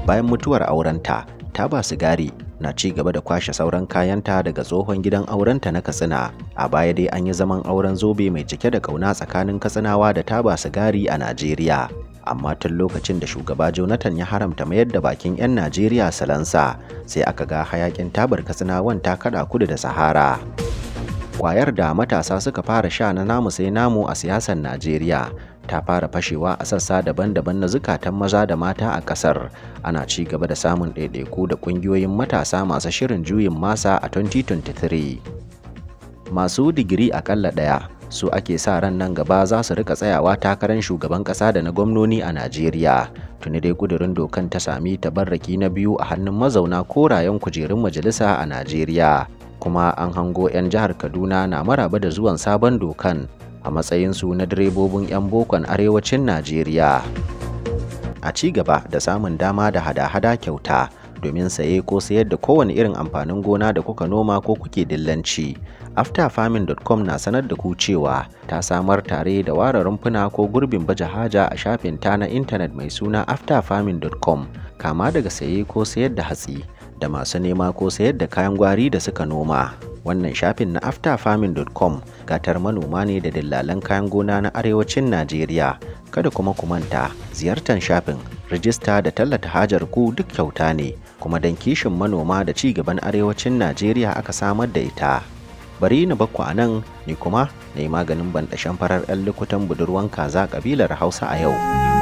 Bayan mutuwar aurenta, Taba Sigari na ci gaba da kwashe sauran kayanta daga tsohon gidan aurenta na Katsina. A baya dai an yi zaman auren zobe mai cike da kauna tsakanin Katsinawa da Taba Sigari a Najeriya. Amma tun lokacin da shugaba Jonathan ya haramta mayar da bakin 'yan Najeriya salansa, sai aka ga hayakin tabar Katsinawan ta kada kudu da Sahara. Kwayar da matasa suka fara sha na namu sai namu a siyasar Najeriya ta fara fashewa a sassa daban-daban na zukatan maza da mata a kasar. Ana ci gaba da samun ɗaiɗaiku da ƙungiyoyin matasa masu shirin juyin masa a 2023. Masu digiri akalla ɗaya su ake sa ran nan gaba za su rika tsayawa takarar shugaban ƙasa da na gwamnoni a Najeriya. Tuni dai ƙudurin dokan ta sami tabarraki na biyu a hannun mazauna korayen kujerun majalisa a Najeriya. Kuma an hango 'yan jihar Kaduna na maraba da zuwan sabon dokan a matsayinsu na direbobin 'yan bokon arewacin Najeriya. A ci gaba da samun dama da hada-hada kyauta domin saye ko sayar da kowane irin amfanin gona da kuka noma ko kuke dillanci. Afterfarming.com na sanar da ku cewa ta samar tare da ware rumfuna ko gurbin baje haja a shafin ta na intanet mai suna afterfarming.com, kama daga saye ko sayar da hatsi da masu nema ko sayar da kayan gwari da suka noma. Wannan shafin na afterfarming.com gatar manoma ne da dillalan kayan gona na arewacin Najeriya. Kada kuma ku manta ziyartar shafin, rijista da tallata hajar ku duk kyauta ne, kuma don kishin manoma da ci gaban arewacin Najeriya aka samar da ita. Bari na bakku a nan, ni kuma na yi maganin banɗashen farar 'yan lukutan budurwan kaza ƙabilar Hausa a yau.